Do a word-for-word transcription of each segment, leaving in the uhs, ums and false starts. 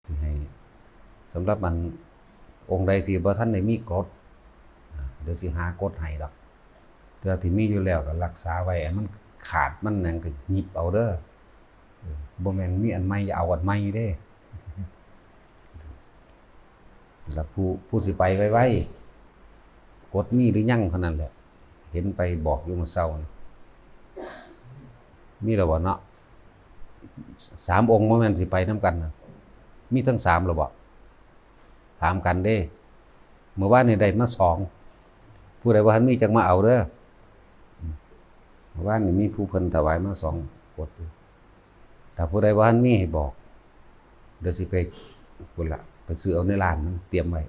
สิให้ สำหรับอันองค์ใดที่บ่ทันได้มีกรด อ่า เดี๋ยวสิหากรดให้ดอก แต่ที่มีอยู่แล้วก็รักษาไว้ อันมันขาดมันหยังก็หยิบเอาเด้อ เออ บ่แม่นมีอันใหม่อย่าเอาอันใหม่เด้ แล้วผู้ ผู้สิไปไวๆ กรดมีหรือยังเท่านั้นแหละ เห็นไปบอกอยู่มื้อเช้านี่ มีแล้วบ่เนาะ สามองค์บ่แม่นสิไปนำกันนะ มีทั้งสามแล้วบ่ ถามกันเด้ มื้อวานนี่ได้มาสอง ผู้ใดบ่ทันมีจักมาเอาเด้อ มื้อวานนี่มีผู้เพิ่นถวายมาสองกรดอยู่ ถ้าผู้ใดบ่ทันมีให้บอก เดี๋ยวสิไป พุ้นละ ไปซื้อเอาในร้านมันเตรียมไว้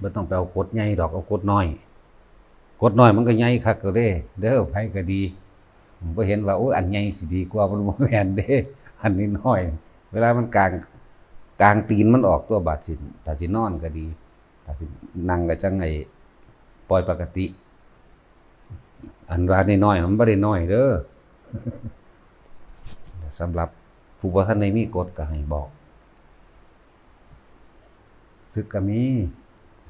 บ่ต้องไปเอากรดใหญ่ดอก เอากรดน้อย กรดน้อยมันก็ใหญ่คักก็เด้ เด้อ ไผก็ดี บ่เห็นว่า โอ้ย อันใหญ่สิดีกว่า มันบ่แม่นเด้ อันน้อยๆ เวลามันกาง กางตีนมันออกตัว บาดสิ ถ้าสินอนก็ดี ถ้าสินั่งก็จั่งไอ้ปล่อยปกติ อันว่าน้อยๆ มันบ่ได้น้อยเด้อ สำหรับผู้บ่ทันได้มีกรดก็ให้บอก ศึกก็มี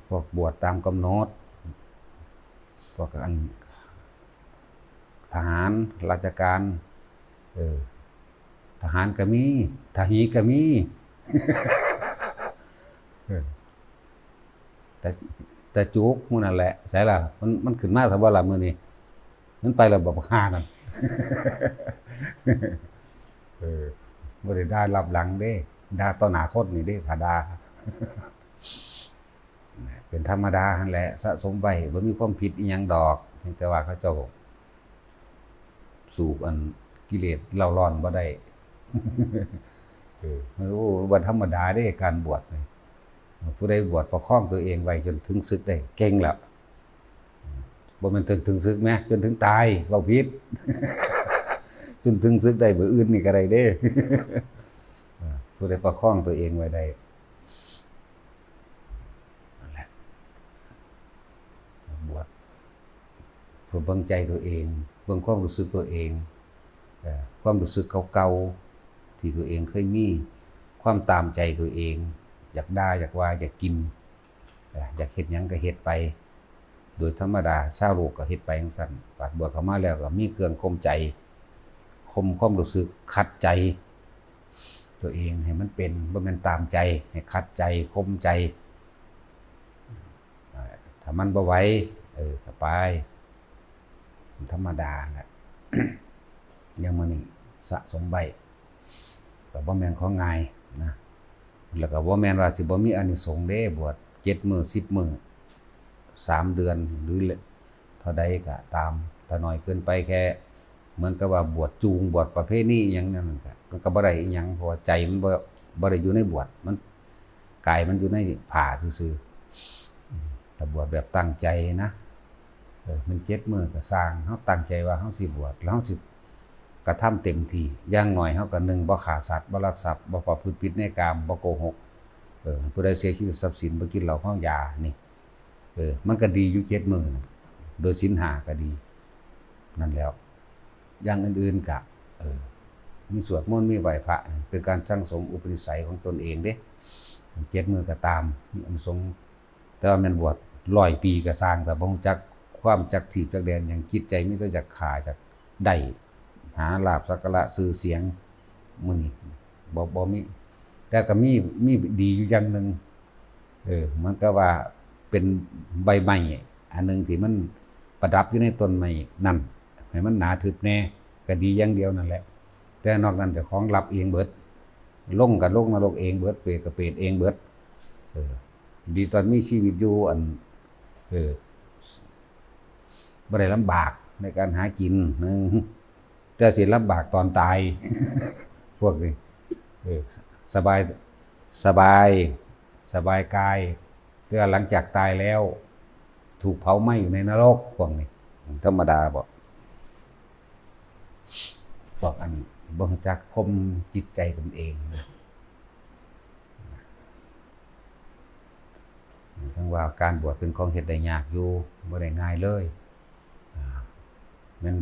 พวกบวชตามกำหนด พวกอัน ทหาร ราชการ เออ ทหารก็มี ทหารก็มี เออ แต่ แต่จุกหมู่นั่นแหละ ใส่ล่ะ มัน มันขึ้นมาซะบ่ล่ะมื้อนี้ มันไปแล้วบ่ บักห่านั่น เออ บ่ได้ด่าลับหลังเด้ ด่าต่อหน้าคนนี่เด้ ถ้าด่า เป็นธรรมดาหั่นแหละ สะสมไว้ บ่มีความผิดอิหยังดอก เพียงแต่ว่าเขาเจ้า สูบอันกิเลสเล่าร้อนบ่ได้ เออ มัน โอ้ บ่ธรรมดาเด้ การบวชนี่ ผู้ใดบวชประคองตัวเองไว้จนถึงศึกได้ เก่งแล้ว บ่แม่นถึง ถึงศึกแหม จนถึงตาย เว้าผิด จนถึงศึกได้ มื้ออื่นนี่ก็ได้เด้ เออ ผู้ใดประคองตัวเองไว้ได้ นั่นแหละ บวชเพื่อเบิ่งใจตัวเอง เบิ่งความรู้สึกตัวเอง เอ่อ ความรู้สึกเก่าๆ ที่ตัวเองเคยมี ความตามใจตัวเอง อยากด่า อยากว่า อยากกิน เอ่อ อยากเฮ็ดหยังก็เฮ็ดไป โดยธรรมดา ชาวโลกก็เฮ็ดไปจั่งซั้น บาดบวชเข้ามาแล้วก็มีเครื่องข่มใจ ข่มความรู้สึก ขัดใจ ตัวเองให้มันเป็น บ่แม่นตามใจ ให้ขัดใจ ข่มใจ อ่า ถ้ามันบ่ไหว เออ ก็ไป ธรรมดาแหละ อย่างมื้อนี้สะสมไว้ ก็บ่แม่นของง่ายนะ แล้วก็บ่แม่นว่าสิบ่มีอานิสงส์เด้ บวชเจ็ดมื้อ สิบมื้อ สามเดือน หรือเท่าใดก็ตาม ถ้าน้อยเกินไปแค่ เหมือนกับว่าบวชจูง บวชประเพณีอิหยังนั่นก็ มันก็บ่ได้อิหยัง เพราะว่าใจมันบ่ บ่ได้อยู่ในบวช มัน กายมันอยู่ในผ้าซื่อๆ ถ้าบวชแบบตั้งใจนะ เออ มันเจ็ดมื้อก็ซ่าง เฮาตั้งใจว่าเฮาสิบวช แล้วเฮาสิกระทำเต็มที่ อย่างน้อยเฮาก็ หนึ่ง บ่ฆ่าสัตว์ บ่ลักทรัพย์ บ่ประพฤติผิดในกาม บ่โกหก เออ ผู้ใดเสียชีวิตทรัพย์สิน บ่กินเหล้าเมายา นี่ เออ มันก็ดีอยู่เจ็ดมื้อนะ โดยศีลห้าก็ดี นั่นแหล้ว อย่างอื่นๆก็ เออ มีสวดมนต์ มีไหว้พระ เป็นการสั่งสมอุปนิสัยของตนเองเด้ เจ็ดมื้อก็ตาม มีอานิสงส์ แต่ว่าแม่นบวชร้อยปีก็ซ่าง แต่บ่รู้จักความจักทีบจักแดนหยัง จิตใจมีแต่อยากฆ่า อยากได้ หาลาภสักการะชื่อเสียง มื้อนี้บ่ บ่มี แต่ก็มี มีดีอยู่อย่างหนึ่ง เออ มันก็ว่าเป็นใบไม้อันหนึ่งที่มันประดับอยู่ในต้นไม้นั่น ให้มันหนาทึบแน่ ก็ดีอย่างเดียวนั่นแหละ แต่นอกนั้นเจ้าของรับเองเบิด ลงก็ลงนรกเองเบิด เปรตก็เปรตเองเบิด เออ ดีตอนมีชีวิตอยู่ อัน เออ บ่ได้ลำบากในการหากิน หนึ่ง แต่สิลำบากตอนตาย พวกนี้ เออ สบาย สบาย สบายกาย แต่หลังจากตายแล้ว ถูกเผาไหม้อยู่ในนรก พวกนี้ ธรรมดาบ่ พวกอันบ่รู้จักข่มจิตใจตนเองนะ จั่งว่าการบวชเป็นของเฮ็ดได้ยากอยู่ บ่ได้ง่ายเลย อ่า แม่น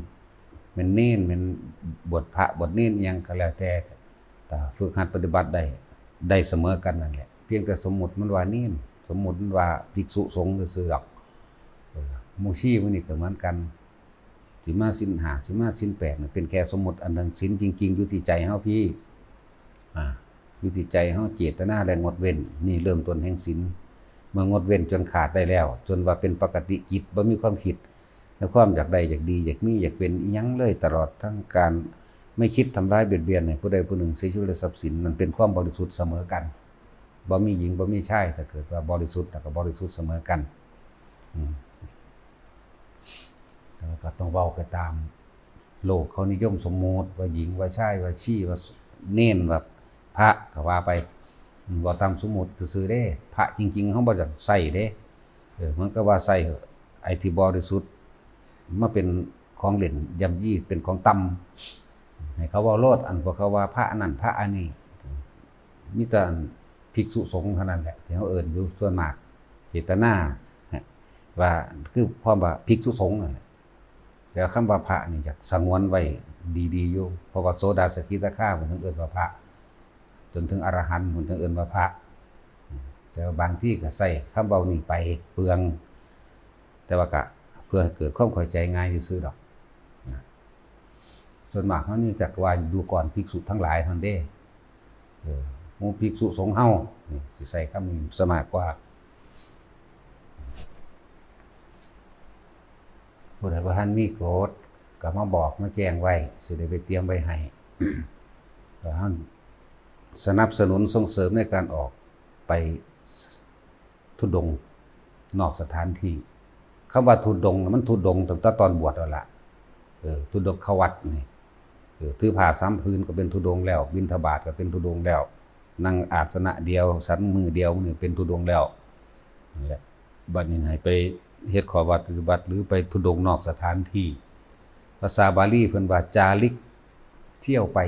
แม่นเณร แม่นบวชพระ บวชเณรอิหยังก็แล้วแต่ ถ้าฝึกหัดปฏิบัติได้ ได้เสมอกันนั่นแหละ เพียงแต่สมมุติมันว่าเณร สมมุติมันว่าภิกษุสงฆ์ซื่อๆดอก เออ หมู่ชีหมู่นี่ก็เหมือนกัน สิมาศีลห้า สิมาศีลแปดนี่เป็นแค่สมมุติอันหนึ่ง ศีลจริงๆอยู่ที่ใจเฮาพี้ อ่า อยู่ที่ใจเฮาเจตนาและงดเว้น นี่เริ่มต้นแห่งศีล เมื่องดเว้นจนขาดได้แล้ว จนว่าเป็นปกติจิต บ่มีความคิดในความอยากได้ อยากดี อยากมี อยากเป็นอิหยังเลย ตลอดทั้งการไม่คิดทำร้ายเบียดเบียนให้ผู้ใดผู้หนึ่งเสียชีวิตและทรัพย์สิน นั่นเป็นความบริสุทธิ์เสมอกัน บ่มีหญิงบ่มีชาย ถ้าเกิดว่าบริสุทธิ์แล้วก็บริสุทธิ์เสมอกัน อืม แล้วก็ต้องเว้าไปตามโลกเขานิยมสมมุติ ว่าหญิงว่าชาย ว่าชี ว่าเณร ว่าพระก็ว่าไป อืม เว้าตามสมมุติซื่อๆเด้ พระจริงๆเฮาบ่อยากใส่เด้ เออ มันก็ว่าใส่เหอะ ไอ้ที่บริสุทธิ์มาเป็นของเล่นย่ำยี เป็นของต่ำ ให้เขาเว้าโลด อันพวกเขาว่าพระอันนั้นพระอันนี้ มีแต่ภิกษุสงฆ์เท่านั้นแหละที่เขาเอิ้นอยู่ส่วนมาก เจตนาว่าคือความว่าภิกษุสงฆ์นั่นแหละ แต่ว่าคำว่าพระนี่อยากสงวนไว้ดีๆอยู่ เพราะว่าโสดาสกิทาคาเพิ่นถึงเอิ้นว่าพระ จนถึงอรหันต์เพิ่นถึงเอิ้นว่าพระ แต่ว่าบางทีก็ใส่คำเว้านี้ไปเปลือง แต่ว่าก็เพื่อให้เกิดความเข้าใจง่ายซื่อๆดอกนะ ส่วนมากเขานี่จักว่าดูก่อนภิกษุทั้งหลายเท่านั้นเด้ เออ หมู่ภิกษุสงฆ์เฮา นี่สิใส่คำนี้ซะมากกว่า ผู้ใดบ่ทันมีโกรธก็มาบอกมาแจ้งไว้ สิได้ไปเตรียมไว้ให้ ก็ท่านสนับสนุนส่งเสริมในการออกไปธุดงค์นอกสถานที่ คำว่าธุดงค์น่ะ มันธุดงค์ตั้งแต่ตอนบวชแล้วล่ะ เออ ธุดงควัตรนี่ เออ ถือผ้าสามผืนก็เป็นธุดงค์แล้ว บิณฑบาตก็เป็นธุดงค์แล้ว นั่งอาสนะเดียว ฉันมื้อเดียวนี่เป็นธุดงค์แล้ว นั่นแหละ บัดนี้ให้ไปเฮ็ดข้อวัดปฏิบัติ หรือไปธุดงค์นอกสถานที่ ภาษาบาลีเพิ่นว่าจาริกเที่ยวไป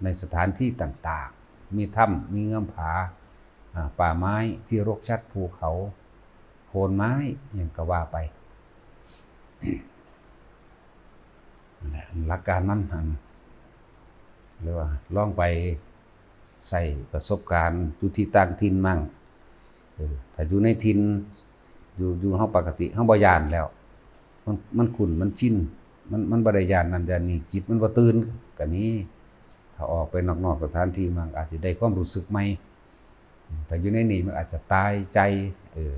ในสถานที่ต่างๆ มีถ้ำ มีเงื้อมผา อ่า ป่าไม้ที่รกชัด ภูเขา โคนไม้ หยังก็ว่าไป นั่นแหละ หลักการมันหั่น หรือว่าลองไปใช้ประสบการณ์อยู่ที่ต่างถิ่นมั่ง เออ ถ้าอยู่ในถิ่น อยู่ อยู่เฮาปกติ เฮาบ่ย้านแล้ว มัน มันคุ้น มันชิน มัน มันบ่ได้ย้านนั่นย้านนี่ จิตมันบ่ตื่น ก็มี ถ้าออกไปนอกๆสถานที่มั่ง อาจจะได้ความรู้สึกใหม่ ถ้าอยู่ในนี่มันอาจจะตายใจ เออ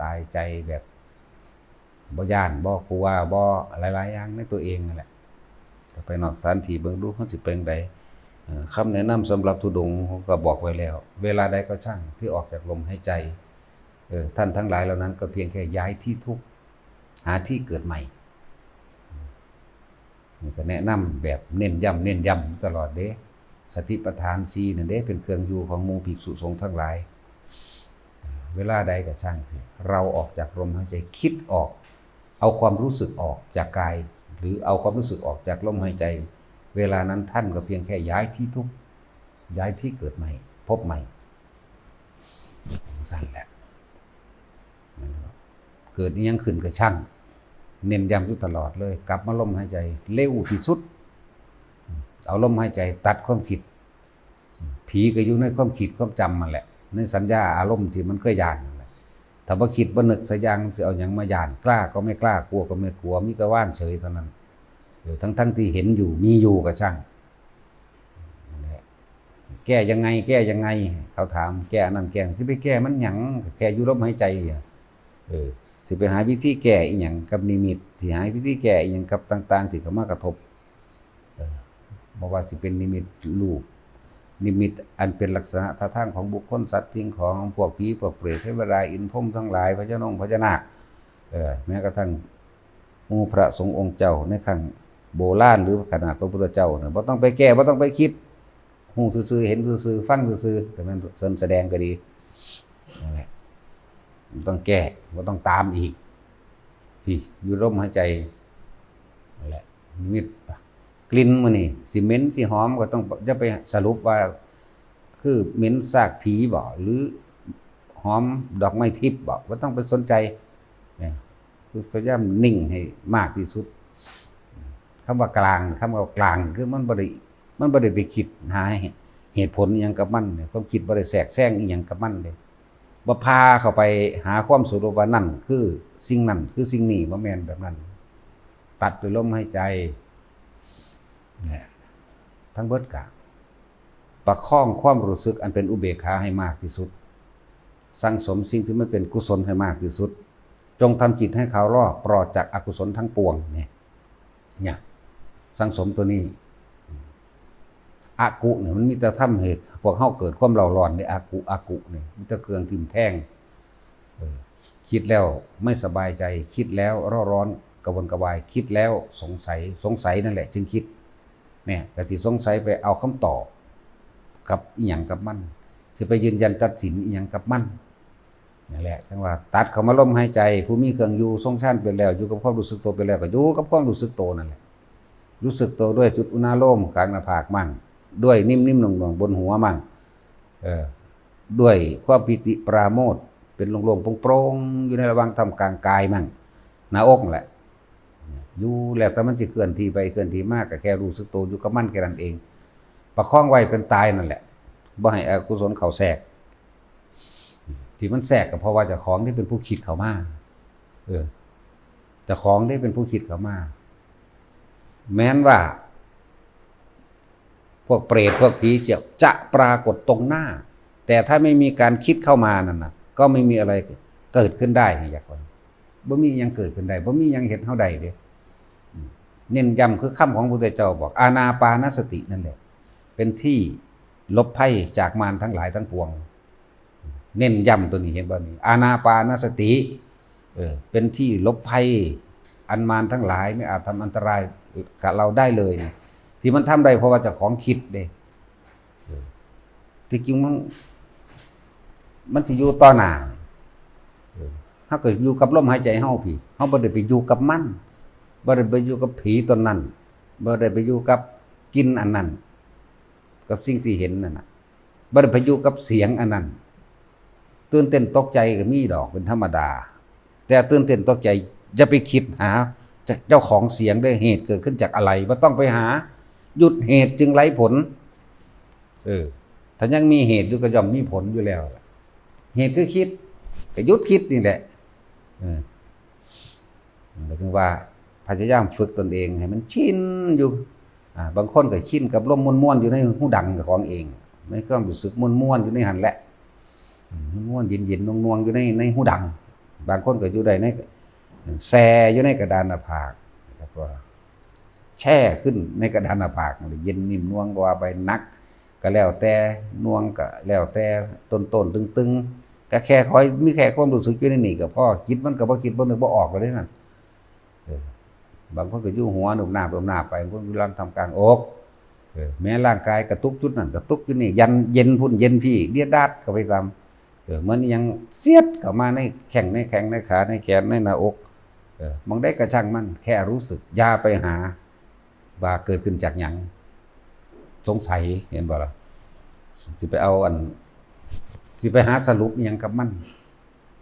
ตายใจแบบ บ่ย้าน บ่กลัว บ่หลายๆอย่างในตัวเองนั่นแหละ ก็ไปนอกสถานที่เบิ่งดู มันสิเป็นจั่งใด เอ่อ คำแนะนำสำหรับธุดงค์ ผมก็บอกไว้แล้ว เวลาใดก็ช่างที่ออกจากลมหายใจ เออ ท่านทั้งหลายเหล่านั้นก็เพียงแค่ย้ายที่ทุกข์ หาที่เกิดใหม่ นี่ก็แนะนำแบบเน้นย้ำ เน้นย้ำตลอดเด้ สติปัฏฐานสี่นั่นเด้ เป็นเครื่องอยู่ของหมู่ภิกษุสงฆ์ทั้งหลาย เวลาใดก็ช่างเถอะ เราออกจากลมหายใจ คิดออก เอาความรู้สึกออกจากกาย หรือเอาความรู้สึกออกจากลมหายใจ เวลานั้นท่านก็เพียงแค่ย้ายที่ทุกข์ ย้ายที่เกิดใหม่ พบใหม่ จั่งซั้นแหละ เกิดอิหยังขึ้นก็ช่าง เน้นย้ำอยู่ตลอดเลย กลับมาลมหายใจเร็วที่สุด เอาลมหายใจตัดความคิด ผีก็อยู่ในความคิดความจำนั่นแหละ ในสัญญาอารมณ์ที่มันเคยย้านนั่นแหละ ถ้าบ่คิดบ่นึกสักอย่าง สิเอาหยังมาย้าน กล้าก็ไม่กล้า กลัวก็ไม่กลัว มีแต่วางเฉยเท่านั้น เออ ทั้งๆที่เห็นอยู่ มีอยู่ก็ช่าง นั่นแหละ แก้ยังไง แก้ยังไง เขาถาม แก้อันนั้นแก้ สิไปแก้มันหยัง แค่อยู่ลมหายใจอะ เออ สิไปหาวิธีแก้อีหยังกับนิมิต สิหาวิธีแก้อีหยังกับต่างๆที่เข้ามา กระทบ เออ บ่ว่าสิเป็นนิมิตรูป นิมิตอันเป็นลักษณะท่าทางของบุคคล สัตว์ สิ่งของ พวกผี พวกเปรต เทวดา อินทร์ พรหมทั้งหลาย พญานงพญานาค เออ แม้กระทั่งหมู่พระสงฆ์องค์เจ้าในครั้งโบราณ หรือขนาดพระพุทธเจ้าเนี่ย บ่ต้องไปแก้ บ่ต้องไปคิด ฮู้ซื่อๆ เห็นซื่อๆ ฟังซื่อๆ แต่มันเพิ่นแสดงก็ดี นั่นแหละ บ่ต้องแก้ บ่ต้องตามอีก ที่อยู่ลมหายใจ นั่นแหละ นิมิต กลิ่นมื้อนี้ สิเหม็น สิหอม ก็ต้อง อย่าไปสรุปว่า คือเหม็นซากผีบ่ หรือหอมดอกไม้ทิพย์บ่ บ่ต้องไปสนใจ เนี่ย คือพยายามนิ่งให้มากที่สุด คำว่ากลาง คำว่ากลาง คือมันบ่ได้ มันบ่ได้ไปคิดหาเห เหตุผลอิหยังกับมันเนี่ย ความคิดบ่ได้แทรกแซงอิหยังกับมันเลย บ่พาเข้าไปหาความสรุปว่านั่นคือสิ่งนั้น คือสิ่งนี้ บ่แม่นแบบนั้น ตัดด้วยลมหายใจ เนี่ย ทั้งเบิดกะ ประคองความรู้สึกอันเป็นอุเบกขาให้มากที่สุด สั่งสมสิ่งที่มันเป็นกุศลให้มากที่สุด จงทำจิตให้เขารอบปลอดจากอกุศลทั้งปวง เนี่ย เนี่ย สั่งสมตัวนี้ อากุเนี่ยมันมีแต่ทำให้พวกเฮาเกิดความเร่าร้อนเด้ อากุ อากุเนี่ยมีแต่เครื่องทิ่มแทง เออ คิดแล้วไม่สบายใจ คิดแล้วเร่าร้อนกระวนกระวาย คิดแล้วสงสัย สงสัยนั่นแหละจึงคิด เนี่ย ก็สิสงสัยไปเอาคำตอบกับอิหยังกับมัน สิไปยืนยันตัดสินอิหยังกับมัน นั่นแหละ จั่งว่าตัดเข้ามาลมหายใจ ผู้มีเครื่องอยู่ทรงฌานไปแล้ว อยู่กับความรู้สึกตัวไปแล้ว ก็อยู่กับความรู้สึกตัวนั่นแหละ รู้สึกตัวด้วยจุดอุณาโลมกลางหน้าผากมั่ง ด้วยนิ่มๆหน่วงๆบนหัวมั่ง เออ ด้วยความปีติปราโมทย์ เป็นโล่งๆโปร่งๆ อยู่ในระหว่างท่ามกลางกายมั่ง หน้าอกนั่นแหละ อยู่แล้วแต่มันสิเคลื่อนที่ไปเคลื่อนที่มา ก็แค่รู้สึกตัวอยู่กับมันแค่นั้นเอง ประคองไว้เป็นตายนั่นแหละ บ่ให้อกุศลเข้าแทรก ที่มันแทรกก็เพราะว่าเจ้าของที่เป็นผู้คิดเข้ามา เออ เจ้าของที่เป็นผู้คิดเข้ามา แม้นว่า พวกเปรตพวกผีจะ จะปรากฏตรงหน้า แต่ถ้าไม่มีการคิดเข้ามานั่นน่ะ ก็ไม่มีอะไรเกิดขึ้นได้ อยากว่า บ่มีหยังเกิดขึ้นได้ บ่มีหยังเฮ็ดเฮาได้เด้ อืม เน้นย้ำคือคำของพระพุทธเจ้าบอก อานาปานสตินั่นแหละ เป็นที่หลบภัยจากมารทั้งหลายทั้งปวง เน้นย้ำตัวนี้ เห็นบ่นี่ อานาปานสติ เออ เป็นที่หลบภัย อันมารทั้งหลายไม่อาจทำอันตรายกับเราได้เลยนะ ที่มันทำได้เพราะว่าเจ้าของคิดเด้ เออ ที่จริงมัน มันสิอยู่ต่อหน้า เออ เฮาก็อยู่กับลมหายใจเฮาพี้ เฮาบ่ได้ไปอยู่กับมัน บ่ได้ไปอยู่กับผีตนนั้น บ่ได้ไปอยู่กับกลิ่นอันนั้น กับสิ่งที่เห็นนั่นน่ะ บ่ได้ไปอยู่กับเสียงอันนั้น ตื่นเต้นตกใจก็มีดอก เป็นธรรมดา แต่ตื่นเต้นตกใจ อย่าไปคิดหาเจ้าของเสียงเด้อ เหตุเกิดขึ้นจากอะไร บ่ต้องไปหา หยุดเหตุจึงไร้ผล เออ ถ้ายังมีเหตุอยู่ก็ย่อมมีผลอยู่แล้ว เหตุคือคิด ก็หยุดคิดนี่แหละ เออ ก็ถึงว่าพยายามฝึกตนเองให้มันชินอยู่ อ่า บางคนก็ชินกับลมม่วนๆอยู่ในหูดังของเอง ในความรู้สึกม่วนๆอยู่ในหั้นแหละ อืม ม่วนๆเย็นๆนวลๆอยู่ใน ในหูดัง บางคนก็อยู่ได้ใน แช่อยู่ในกระดานหน้าผาก แล้วก็แช่ขึ้นในกระดานหน้าผาก เย็นนิ่มนวลก็ว่าไป หนักก็แล้วแต่ นวลก็แล้วแต่ ต้นๆตึงๆ ก็แค่คอยมีแค่ความรู้สึกอยู่ในนี่ก็พอ จิตมันก็บ่คิดบ่นึกบ่ออกแล้วเด้นั่น เออ บางคนก็อยู่หัวหนุบหน้าหนุบหน้าไป บางคนอยู่หลังท่ามกลางอก เออ แม้ร่างกายกระตุกจุดนั่นกระตุกจุดนี่ ยันเย็นพุ่นเย็นพี่ เดียดดาดเข้าไปตาม เออ เหมือนอิหยังเสียดเข้ามาในแข้งในแขนในขาในแขนในหน้าอก เออ มองได้กระช่างมัน แค่รู้สึก อย่าไปหา ว่าเกิดขึ้นจากหยัง สงสัย เห็นบ่ล่ะ สิไปเอาอัน สิไปหาสรุปอิหยังกับมัน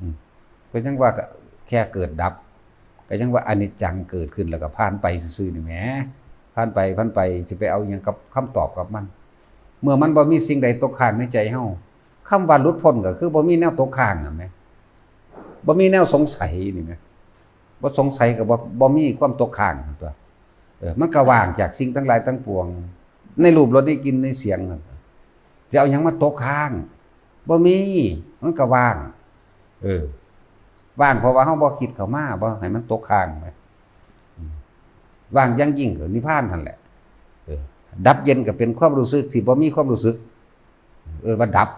อืม ก็ยังว่าก็แค่เกิดดับ ก็ยังว่าอนิจจัง เกิดขึ้นแล้วก็ผ่านไปซื่อๆนี่แหม ผ่านไป ผ่านไป สิไปเอาอิหยังกับคำตอบกับมัน เมื่อมันบ่มีสิ่งใดตกค้างในใจเฮา คำว่าหลุดพ้นก็คือบ่มีแนวตกค้างนั่นแหม บ่มีแนวสงสัยนี่แหม บ่สงสัยก็บ่ บ่มีความตกค้างนั่นตั๊ว เออ มันก็ว่างจากสิ่งทั้งหลายทั้งปวง ในรูปรสในกลิ่นในเสียงนั่น จะเอาหยังมาตกค้าง บ่มี มันก็ว่าง เออ ว่างเพราะว่าเฮาบ่คิดเข้ามา บ่ให้มันตกค้างไป อืม ว่างอย่างยิ่งก็นิพพานนั่นแหละ เออ ดับเย็นก็เป็นความรู้สึกที่บ่มีความรู้สึก เอิ้นว่าดับ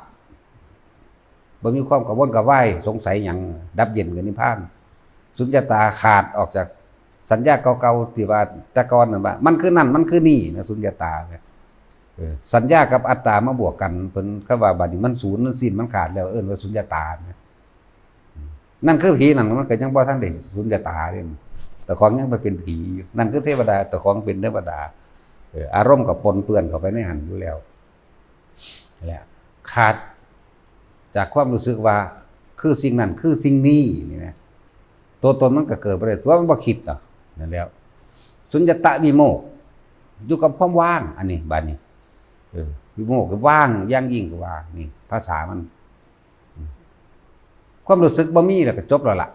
บ่มีความกังวลกระวายสงสัยหยัง ดับเย็นก็นิพพาน สุญญตาขาดออกจากสัญญาเก่าๆที่ว่าแต่ก่อนนั่นว่า มันคือนั่น มันคือนี่นะ สุญญตาเนี่ย เออ สัญญากับอัตตามาบวกกัน เพิ่นก็ว่าบัดนี้มันสูญ มันสิ้น มันขาดแล้ว เอิ้นว่าสุญญตาเนี่ย นั่นคือผีนั่น มันก็ยังบ่ทันได้สุญญตาเด้ เจ้าของยังไปเป็นผีอยู่ นั่นคือเทวดา เจ้าของเป็นเทวดา เออ อารมณ์ก็ปนเปื้อนเข้าไปในหั้นอยู่แล้ว แหละ ขาดจากความรู้สึกว่าคือสิ่งนั้นคือสิ่งนี้นี่นะ ตัวตนมันก็เกิดบ่ได้ ตัวมันบ่คิดดอก นั่นแหล้ว สุญญตวิโมกข์ อยู่กับความว่าง อันนี้ บัดนี้ เออ วิโมกข์ว่างอย่างยิ่งกว่า นี่ภาษามัน ความรู้สึกบ่มีแล้วก็จบแล้วล่ะ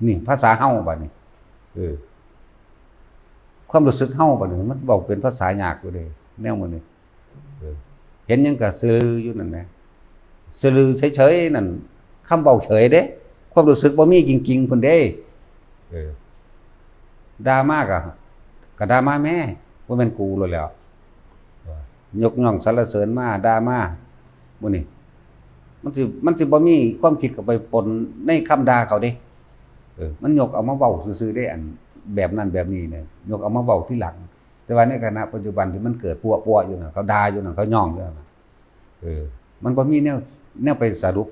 นี่ภาษาเฮาบัดนี้ เออ ความรู้สึกเฮาบัดนี้ มันเว้าเป็นภาษายากอยู่เด้ แนวมื้อนี้ เออ เห็นหยังก็ซื่ออยู่นั่นแหละ ซื่อเฉยๆนั่น คำเว้าเฉยเด้ ความรู้สึกบ่มีจริงๆพุ้นเด้ เออ ด่ามาก็ ก็ด่ามาแหม บ่แม่นกูโลดแหล้ว ยกย่องสรรเสริญมา ด่ามา มื้อนี้ มันสิ มันสิบ่มีความคิดเข้าไปปนในคำด่าเขาเด้ เออ มันยกเอามาเว้าซื่อๆเด้ อันแบบนั้นแบบนี้เนี่ย ยกเอามาเว้าทีหลัง แต่ว่าในขณะปัจจุบันที่มันเกิดปั่วๆอยู่น่ะ เขาด่าอยู่น่ะ เขาย่องอยู่น่ะ เออ มันบ่มีแนว แนวไปสรุป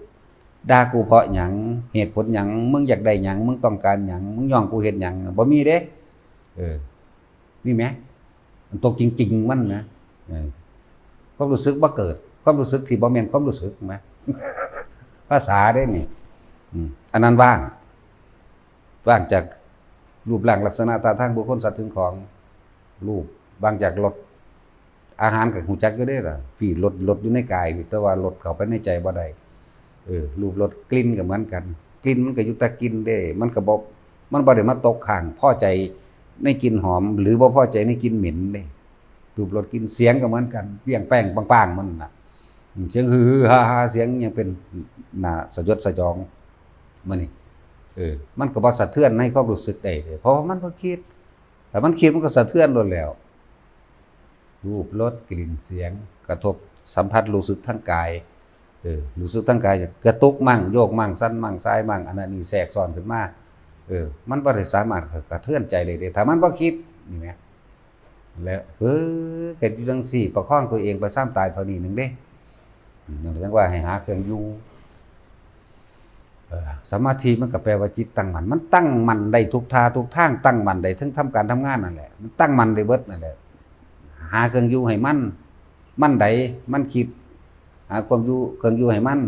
ด่ากูเพราะหยัง เหตุผลหยัง มึงอยากได้หยัง มึงต้องการหยัง มึงย่องกูเฮ็ดหยัง บ่มีเด้ เออ นี่แหม มันตกจริงๆมันนะ เออ ความรู้สึกบ่เกิด ความรู้สึกที่บ่แม่นความรู้สึกนะ ภาษาเด้นี่ อืม อันนั้นว่าง ว่างจากรูปร่างลักษณะท่าทางบุคคลสัตว์สิ่งของ รูป ว่างจากรส อาหารก็ฮู้จักอยู่เด้ล่ะ พี่ รส รสอยู่ในกาย แต่ว่ารสเข้าไปในใจบ่ได้ เออ รูป รส กลิ่นก็เหมือนกัน กลิ่นมันก็อยู่แต่กลิ่นเด้ มันก็บ่ มันบ่ได้มาตกค้าง พอใจในกลิ่นหอม หรือบ่พอใจในกลิ่นเหม็นเด้ รูป รส กลิ่น เสียงก็เหมือนกัน เปรี้ยงแป้งปังๆมันน่ะ อืม เสียงฮือๆฮ่าๆ เสียงหยังเป็นน่าสยดสยอง มื้อนี้ เออ มันก็บ่สะเทือนในความรู้สึกใดเลย เพราะว่ามันบ่คิด ถ้ามันคิดมันก็สะเทือนโลดแหล้ว รูป รส กลิ่น เสียง กระทบสัมผัสรู้สึกทางกาย เออ รู้สึกทางกายกระตุกมั่ง โยกมั่ง สั่นมั่ง ส่ายมั่ง อันนั้นนี่แทรกซ้อนขึ้นมา เออ มันบ่ได้สามารถกระเทือนใจได้เด้ ถ้ามันบ่คิด นี่แหม แล้ว เออ เฮ็ดอยู่จั่งซี้ ประคองตัวเองไปซ่ามตายเท่านี้หนึ่งเด้ อืม นั่นแหละจั่งว่าให้หาเครื่องอยู่ เออ สมาธิมันก็แปลว่าจิตตั้งมั่น มันตั้งมั่นได้ทุกท่าทุกทาง ตั้งมั่นได้ทั้งทำการทำงานนั่นแหละ มันตั้งมั่นได้เบิดนั่นแหละ หาเครื่องอยู่ให้มัน มันใด มันคิด หาความอยู่ เครื่องอยู่ให้มัน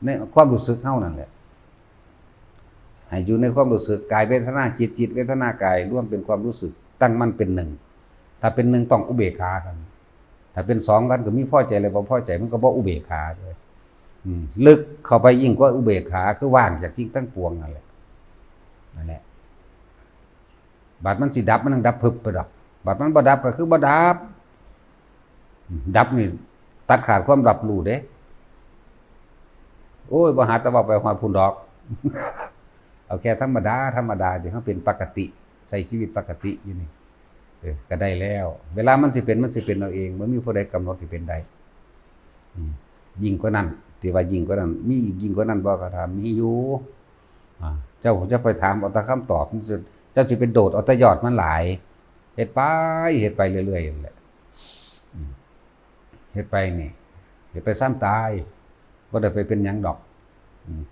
ในความรู้สึกเฮานั่นแหละ ให้อยู่ในความรู้สึก กายเวทนาจิต จิตเวทนากาย รวมเป็นความรู้สึก ตั้งมั่นเป็นหนึ่ง ถ้าเป็นหนึ่งต้องอุเบกขากัน ถ้าเป็นสองกันก็มีพอใจและบ่พอใจ มันก็บ่อุเบกขาเลย อืม ลึกเข้าไปยิ่งกว่าอุเบกขา คือว่างจากสิ่งทั้งปวงนั่นแหละ นั่นแหละ บัดมันสิดับ มันต้องดับพึบไปดอก บัดมันบ่ดับก็คือบ่ดับ ดับนี่ตัดขาดความรับรู้เด้ โอ้ย บ่หาแต่เว้าไปฮอดพุ้นดอก เอาแค่ธรรมดา ธรรมดาที่เฮาเป็นปกติ ใช้ชีวิตปกติอยู่นี่ เออ ก็ได้แล้ว เวลามันสิเป็น มันสิเป็นเอาเอง บ่มีผู้ใดกำหนดให้เป็นได้ อืม ยิ่งกว่านั้น ที่ว่ายิ่งกว่านั้น มีอีกยิ่งกว่านั้นบ่ ก็ถาม มีอยู่ อ่า เจ้าจะไปถามเอาแต่คำตอบ เจ้าสิไปโดดเอาแต่ยอดมันหลาย เฮ็ดไป เฮ็ดไปเรื่อยๆนั่นแหละ อืม เฮ็ดไปนี่ เฮ็ดไปซ่ามตาย บ่ได้ไปเป็นหยังดอก อืม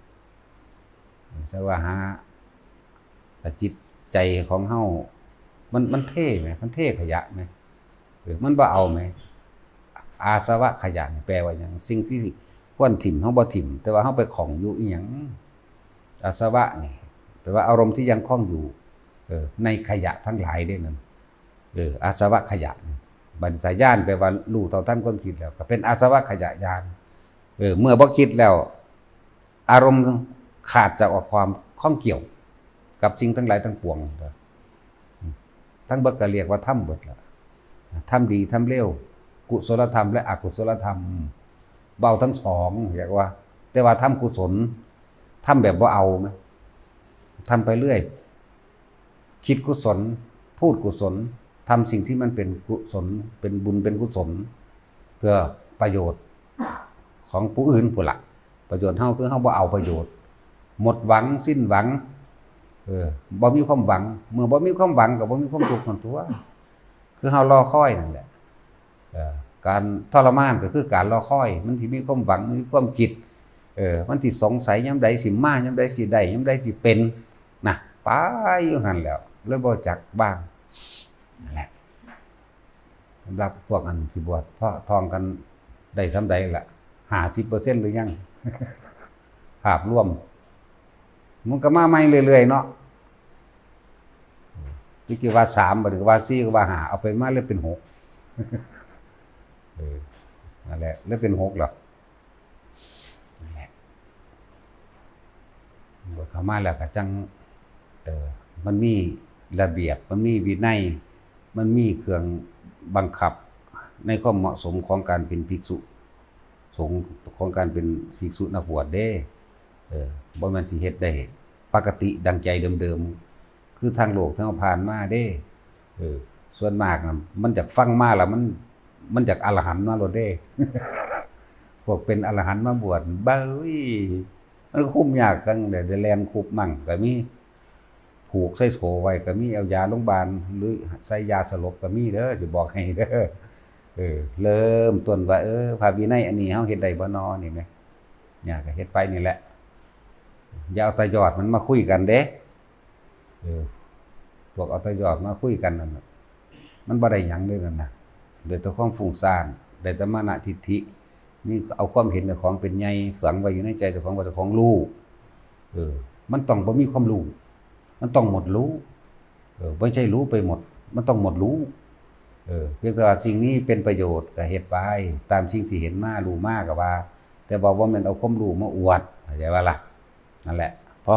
แต่ว่าหา แต่จิตใจของเฮา มัน มันเทแหม มันเทขยะแหม เออ มันบ่เอาแหม อาสวะขยะนี่แปลว่าหยัง สิ่งที่ควรถิ่มเฮาบ่ถิ่ม แต่ว่าเฮาไปของอยู่อีหยัง อาสวะนี่ แปลว่าอารมณ์ที่ยังคล้องอยู่ เออ ในขยะทั้งหลายเด้นั่น เออ อาสวะขยะ บัดนี้ญาณแปลว่ารู้เท่าทันความคิดแล้ว ก็เป็นอาสวะขยะญาณ เออ เมื่อบ่คิดแล้ว อารมณ์ขาดจากความข้องเกี่ยว กับสิ่งทั้งหลายทั้งปวง ทั้งเบิดก็เรียกว่าธรรมเบิดละ ธรรมดีธรรมเลว กุศลธรรมและอกุศลธรรม เบาทั้งสอง เรียกว่า แต่ว่าธรรมกุศล ธรรมแบบบ่เอาไหม ทำไปเรื่อย คิดกุศล พูดกุศล ทำสิ่งที่มันเป็นกุศล เป็นบุญเป็นกุศล เพื่อประโยชน์ของผู้อื่นพู้นละ ประโยชน์เฮาคือเฮาบ่เอาประโยชน์ หมดหวัง สิ้นหวัง เออ บ่มีความหวัง เมื่อบ่มีความหวังก็บ่มีความทุกข์นั่นตั๊ว คือเฮารอคอยนั่นแหละ เอ่อ การทรมานก็คือการรอคอย มันสิมีความหวัง มีความคิด เออ มันสิสงสัยยามใดสิมา ยามใดสิได้ ยามใดสิเป็น นะ ไปอยู่หั่นแหล้ว เลยบ่จักบ้าง นั่นแหละ สำหรับพวกอันสิบวช เพราะท่องกันได้ส่ำใดล่ะ ห้าสิบเปอร์เซ็นต์ หรือยัง ภาพรวม มันก็มาใหม่เรื่อยๆเนาะ ที่คิดว่าสาม บัดนี้ก็ว่าสี่ ก็ว่าห้า เอาไปมาเลยเป็นหก เออ นั่นแหละ แล้วเป็นหกเหรอ นั่นแหละ บวชเข้ามาแล้วก็จั่ง เออ มันมีระเบียบ มันมีวินัย มันมีเครื่องบังคับ ในความเหมาะสมของการเป็นภิกษุสงฆ์ ของการเป็นภิกษุนักบวชเด้ เออ บ่แม่นสิเฮ็ดได้ปกติดังใจเดิมๆ คือทางโลกที่เฮาผ่านมาเด้ เออ ส่วนมากน่ะ มันอยากฟังมาแล้วมัน มันอยากอรหันต์มาโลดเด้ พวกเป็นอรหันต์มาบวช เบ้ย มันคุมยากจั่งใด๋ ได้แล่นคุบมั่งก็มี ผูกใส่โซ่ไว้ก็มี เอายาโรงพยาบาล หรือใส่ยาสลบก็มีเด้อ สิบอกให้เด้อ เออ เริ่มต้นว่า เออ พระวินัยอันนี้เฮาเฮ็ดได้บ่น้อนี่แหม เนี่ย ก็เฮ็ดไปนี่แหละ อย่าเอาแต่ยอดมันมาคุยกันเด้ เออ พวกเอาแต่ยอดมาคุยกันนั่นน่ะ มันบ่ได้หยังเลยนั่นน่ะ ได้แต่ความฟุ้งซ่าน ได้แต่มานะทิฏฐิ นี่เอาความเห็นเจ้าของเป็นใหญ่ ฝังไว้อยู่ในใจเจ้าของ ว่าเจ้าของรู้ เออ มันต้องบ่มีความรู้ มันต้องหมดรู้ เออ บ่ใช่รู้ไปหมด มันต้องหมดรู้ เออ เพียงแต่ว่าสิ่งนี้เป็นประโยชน์ก็เฮ็ดไป ตามสิ่งที่เห็นมารู้มาก็ว่า แต่ว่าบ่แม่นเอาความรู้มาอวด เข้าใจบ่ล่ะ นั่นแหละ พอ